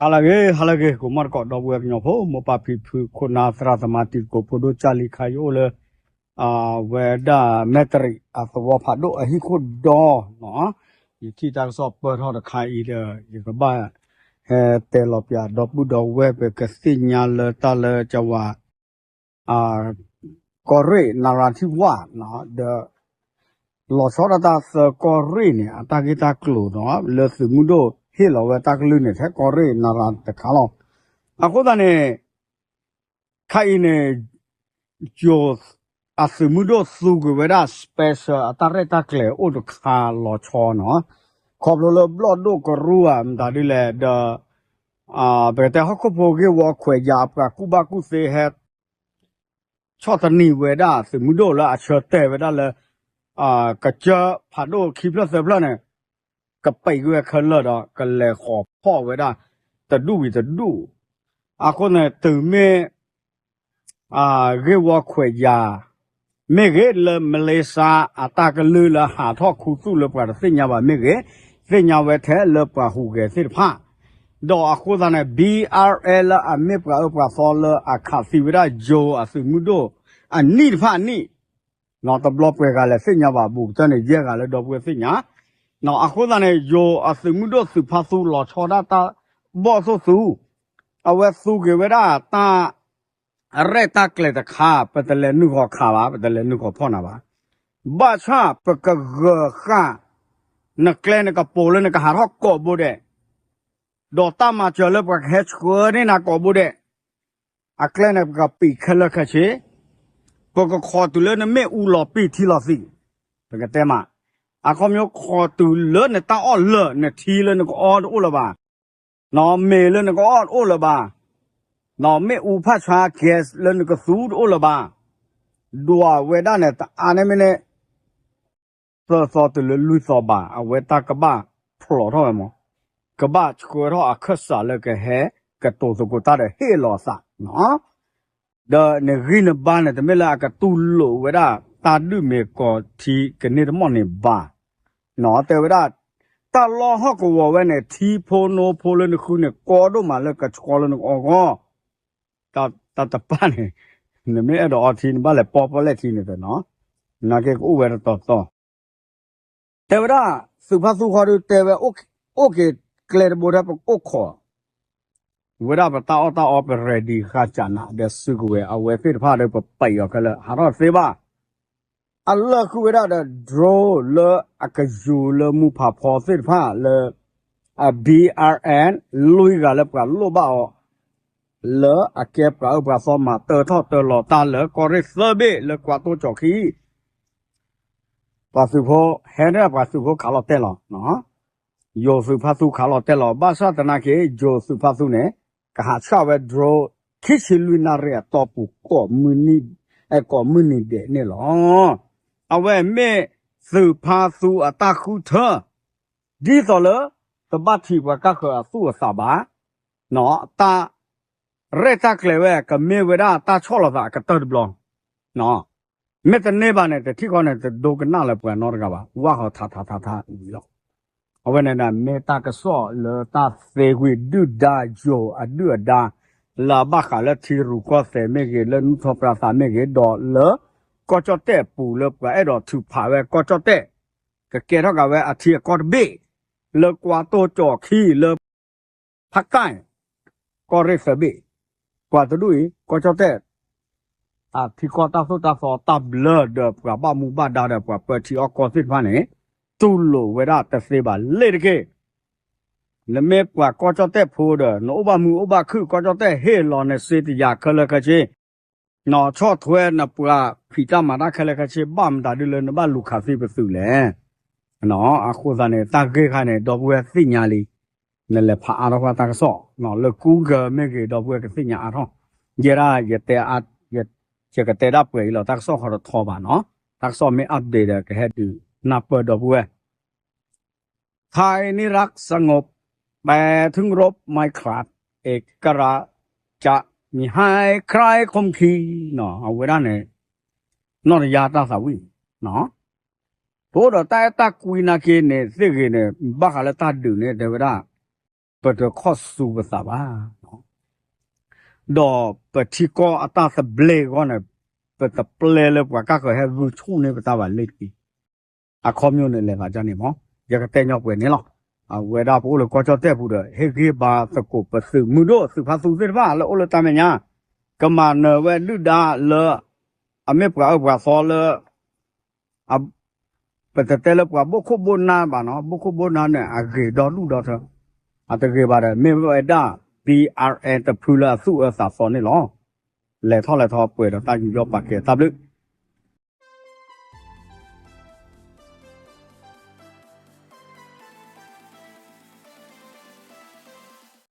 ဟါလၢအဂ့ၤ ဟါလၢအဂ့ၤ ကိးမုၢ်နံၤကိး ဒီပုၢ်ဝဲၢ်ကညီဖိ မိၢ်ပၢ်ဖံဖု ခိၣ်နၢ်သရၣ်သမါ တံၤသကိးဖိဒိၣ် ကၢ်လံၤခါ ယအိၣ်လၢ အဝဲဒၣ် မဲၣ်တရံး အသဝီဖးဒိၣ်အဟံၣ်ခိၣ်ဒီနီၤ, ယထံၣ်တၢ်ကစီၣ်ပၢၢ်ထီၣ်တခါအံၤဒီး ယကဘၣ်ဟဲတဲလီၤပၠး ဒီပုၢ်ဒီဝဲၢ် ပကသ့ၣ်ညါလၢတၢ်လၢကဝၤ ကီၢ်ရ့ၣ် နရၤထံဝၣ် ဒီး လီၤဆီဒၣ်တၢ်သၢကီၢ်ရ့ၣ်န့ၣ် အတၢ်ဂ့ၢ်တၢ်ကျိၤနီၤ လၢသုးမုၢ်ဒိၣ်ဟ့ၣ်လီၤဝဲတၢ်ကလုၢ်န့ၣ် ထဲကီၢ်ရ့ၣ် နရၤတခါလီၤ. အဃိသတးန့ၣ် ခါအံၤန့ၣ် ယိၤ အသုးမုၢ်ဒိၣ်သူက့ၤဝဲဒၣ် special အတၢ်ရဲၣ်တၢ်ကျဲၤအိၣ်တခါလီၤဆီနီၤ, ခီဖျိလၢဘျီၣ်ဒိၣ်ကရူၢ်ဧါ မတၤဒ်လဲၣ်ဒီး ပကတဲဟီၣ်ခိၣ်ဖိဂ့ၢ်ဝီခွဲးယာ် အပှၤကူၣ်ဘၣ်ကူၣ်သ့ဟဲ ဆီၣ်သနံးဝဲဒၣ်သုးမုၢ်ဒိၣ်လၢအဆၢတဲာ်ဝဲဒၣ်လၢ ကစၢၢ်ဖးဒိၣ်ခံဖျၢၣ်သၢဖျၢၣ်န့ၣ် ကပံးကွံာ်ဝဲခဲလၢာ်ဒီး ကလဲၤဃီၤဖီၣ်ဝဲဒၣ် တဒူၣ်ဝံၤတဒူၣ်, အဃိန့ၣ် တုၤမ့ၢ် ဂ့ၢ်ဝီခွဲးယာ် မ့ၢ်ဂ့ၤလၢ Malaysia အတၢ်ကလုၢ်လၢဟးထီၣ်ခူသူၣ်လၢပှၤတသ့ၣ်ညါဘၣ်မ့ၢ်ဂ့ၤ, သ့ၣ်ညါဝဲထဲလၢပှၤဟူးဂဲၤသ့ၣ်တဖၣ်, ဒီးအဃိသတးန့ၣ် BRN လၢအမ့ၢ်ပှၤအၢပှၤသီလၢအခးသံဝဲဒၣ်ယိၤအသုးမုၢ်ဒိၣ် အနံၣ်တဖၣ်အနံၣ် တဘျီပှဲၤဂၤလဲၣ်သ့ၣ်ညါဘၣ်ဘူးကတၢၢ်န့ၣ် ယဲၢ်ဂၤလၢဒီပုၢ်ဝဲၢ်သ့ၣ်ညါ, အဃိသတးန့ၣ် ယိၤအသုးမုၢ်ဒိၣ်သုးဖါသူလီၤဆီဒၣ်တၢ်ဘီၣ်သိၣ်သူ, အဝဲသူက့ၤဝဲဒၣ်တၢ် ရဲၣ်တၢ်ကျဲၤတခါ ပတလဲၤနုာ်ဂီၤခးဘၣ် ပတလဲၤနုာ်ဂီၤဖီၣ်နၤဘၣ်, ဘၣ်ဆၣ်ပကဂၢၤဃာ် နကျဲနကပိာ်လၢနကဟးထီၣ်ကိးဘိဒဲး, ဒီးတၢ်မၤစၢၤလၢပှၤကဟဲဆှၢန့ၢ်နၤကိးဘိဒဲး, အကျဲန့ၣ်ပကပံးခဲလၢာ်ခဲဆ့, ပကခိးတုၤလၢနမ့ၣ်အူလီၤပံာ်ထံလီၤသံး, ပကတဲမး, အခီပညီခိးတုၤလၢနတၢ်အီၣ်လၢာ် နထံလၢနကအီတအိၣ်လၢၤဘၣ်, မ့ၤလၢနကအီၣ်တအိၣ်လၢၤဘၣ်, မ့ၣ်အူဖးဆါ gas လၢနကသူတအိၣ်လၢၤဘၣ်, ဒွးဝဲဒၣ်န့ၣ် တအါန့ၢ်မ့ၢ်န့ၣ် သၢသီတုၤလၢလွံၢ်သီဘၣ် အဝဲတၢ်ကဘၣ်ဖျိးထီၣ်ဝဲမး, ကဘၣ်ဆှၢထီၣ်အခၢၣ်စးလၢကဟဲကတိၤသကိးတၢ်ဒီးဟ့ၣ်လီၤအသး ဒီးနဂံၢ်နဘါန့ၣ် တမ့ၢ်လၢအကတူၢ်လိာ်ဝဲဒၣ် တၢ်ဒုးမ့ၤကီၤထံကန့ၢ်တမီၢ်န့ၣ်ဘၣ်, တဲဝဲဒၣ် တၢ်လီၢ်ဟီၣ်ကဝီၤဝဲန့ၣ် ထံဖိနိဖိလၢနဃုန့ၣ် ကီဒိၣ်မးလၢကဆှီလၢနကအီဂီၢ်, တၢ်တပၣ်န့ၣ် နမ့ၢ်အဲၣ်ဒိးအီထံ နဘၣ်လဲၤပီပီလဲၣ်ထံန့ၣ်နီၤ, နာ်က့ကအိၣ်ဝဲတတီၤတီၤ တဲဝဲဒၣ် သုးဖါသူဃီဒုးတဲဝဲ အိၣ်က့ၤကျဲတဘိထဲပကအိၣ်ခိး ဝဲဒၣ်ပတၢ်အီၣ်တၢ်အီပ ready ဃာ်စးနး ဒီးစုကဝဲၤအဝဲသ့ၣ်တဖၣ်ဒီးပပာ်အီၤခဲလၢာ် ဟးထီၣ်တသ့ဘၣ်, အလၢာ်ဃုာ်ဝဲဒၣ်ဒီး drone လၢအကယူၤလၢမူဖးဖီသ့ၣ်တဖၣ်လၢ အ BRN လွံၢ်ဂၤလၢပှၤလိၣ်ဘၣ်အီၤ လၢအကဲပှၤအၢပှၤသီမၤတၢထီၣ်တၢလီၤတၢ်လၢကီၢ်ရ့ၣ်သၢဘ့ၣ်လၢကွၢ်တိၢ်ကၠီၤခံ ပှၤသုးဖိ ဟဲန့ၣ်ပှၤသုးဖိခးလီၤတဲာ်လီၤ, ယိၤသုးဖါသူခးလီၤတဲာ်လီၤ ဘၣ်ဆၣ်သနာ်က့ ယိၤသုးဖါသူန့ၣ် ကဟးဆှၣ်ဝဲ drone ခံဆံလွံၢ်နၣ်ရံၣ်အတီၢ်ပူၤ ကိးမုၢ်နံၤဒဲးန့ၣ်လီၤ. အဝဲမ့ၢ်သုးဖါသူအတၢ်ဃုထၢ ဒ်သိးလၢ တဘၣ်ထံးပှၤကၢ်ဃၢၤအသူၣ်အသးဘၣ် တၢ်ရဲၣ်တၢ်ကျဲၤဝဲ ကမ့ၢ်ဝဲဒၣ်တၢ်ဆီၣ်လီၤသးအကတၢၢ်တဘျီ, မ့ၢ်တန့ၢ်ဘၣ်န့ၣ် တထံၣ်ဃီန့ၣ် တဒိကနၣ်လၢပှၤနီတဂၤဘၣ် ဝၢ်ဃီၤထးထးထးထးဝံၤလီၤ. အဝဲန့ၣ်မ့ၢ်တၢ်ကစီၣ်လၢတၢ်သ့ဝံၤဒုၣ်ဒါယိၤအဒုၣ်အဒါ လၢအဘၣ်ဃးလၢထံရူၢ်ကီၢ်သဲးမ့ၢ်ဂ့ၤ လၢနူၢ်ထီၣ်ပြၤသးမ့ၢ်ဂ့ၤ ဒီးလၢ ကီၢ်ကၠီၣ်တဲၣ်ပူၤလၢပှၤအဲၣ်ဒိးထုးဖးဝဲကီၢ်ကၠီၣ်တဲၣ် ကကဲထီၣ်က့ၤဝဲအထံအကီၢ်တဘ့ၣ် လၢကွၢ်တိၢ်ကၠီၤခံလၢ ဖးကၢ် ကီၢ်ရ့ၣ်သၢဘ့ၣ်, ပှၤတဒူၣ်အံၤ ကီၢ်ကၠီၣ်တဲၣ် အထံကီၢ်တၢ်သိၣ်တၢ်သီတၢ်ဘျၢဒီးပှၤဘၣ်မူဘၣ်ဒါဒီးပှၤပၢထံအီၣ်ကီၢ်သ့ၣ်တဖၣ်န့ၣ် တူၢ်လိာ်ဝဲဒၣ်တသ့ဘၣ်လ့ၣ်တက့ၢ်. နမ့ၢ်ပှၤကီၢ်ကၠီၣ်တဲၣ်ဖိဒီး နအိၣ်ဘၣ်မုာ်အိၣ်ဘၣ်ခုၣ် ကီၢ်ကၠီၣ်တဲၣ်ဟ့ၣ်လီၤနစ့တယၤခဲလၢာ်ခဲဆ့ ဆီၣ်ထွဲနပှၤဖံးတၢ်မၤတၢ်ခဲလၢာ်ခဲဆ့ ဘၣ်မတၤဒ်လၢနဘၣ်လူၤခးသံပသုးလဲၣ်. အဃိသတးန့ၣ် တၢ်ဂ့ၢ်ခါန့ၣ် ဒီပုၢ်ဝဲၢ်သ့ၣ်ညါလံ, နလဲၤဖးအါထီၣ်ကွၢ်တၢ်ကစီၣ် လၢ Google မ့ၢ်ဂ့ၤ ဒီပုၢ်ဝဲၢ်ကသ့ၣ်ညါအါထီၣ်, ယဲဒၣ် ယကတဲဒၣ်ပှဲၤအံၤလီၤ တၢ်ကစီၣ်ဃီတထီဘၣ်နီၤ, တၢ်ကစီၣ်မ့ၢ် update ဒီး ကဟဲဒုးနၢ်ပၢၢ်ဒီပုၢ်ဝဲၢ် ไทยนี่รักสงบ แต่ถึงรบไม่ขาด เอกราชจะมิให้ใครข่มขี အဝဲဒၣ်န့ၣ် နီၢ်တယါတၢ်သးဝံၣ်, ပအိၣ်ဒီးတၢ်အဲၣ်တၢ်ကွံနာ်က့န့ၣ် သ့ၣ်ဂ့ၤန့ၣ် ဘၣ်ဃးလၢတၢ်ဒုးန့ၣ် တဲဝဲဒၣ် ပတခီၣ်ဆူပသးဘၣ်. ဒီးပထံကီၢ်အတၢ်သဘျ့အဂီၢ်န့ၣ် ပတပျဲလၢပှၤကၢ်ဃၢၤဟဲဂုာ်ဆူၣ်န့ၢ်ပတၢ်ဘၣ်လ့ၤတက့ၢ်. အခီပညီန့ၣ်လဲၤသးဒ်န့ၣ်မး, ယကတဲညီပှဲၤန့ၣ်လီၤ. အဝဲဒၣ်ပအိၣ်လၢကီၢ်ကၠီၣ်တဲၣ်ပူၤဒီး ဟ့ၣ်ဂံၢ်ဘါသကိးပသုးမုၢ်ဒိၣ်သုးဖါသူသ့ၣ်တဖၣ်လၢအိၣ်လၢတၢ်မဲာ်ညါ, ကမၤနၢၤဝဲဒုၣ်ဒါလၢ အမ့ၢ်ပှၤအၢပှၤသီလၢ ပတတဲလၢပှၤဘိၣ်ခိၣ်ဘိၣ်နၢ်ဘၣ်နီၤ, ဘိၣ်ခိၣ်ဘိၣ်နၢ်န့ၣ် အဂ့ၤဒီဒူၣ်ဒီထၢ, အတဂ့ၤဘၣ်ဒီး မ့ၢ်ဝဲဒၣ် ဘံၣ်အၣ်အၣ် တဖုလၢအသူၣ်အၢသးသီန့ၣ်လီၤ. လဲၤထီၣ်လဲၤထီပှဲၤဒီးတၢ်ယူးယီၣ်ပာ်ကဲတၢ်ဘျုး,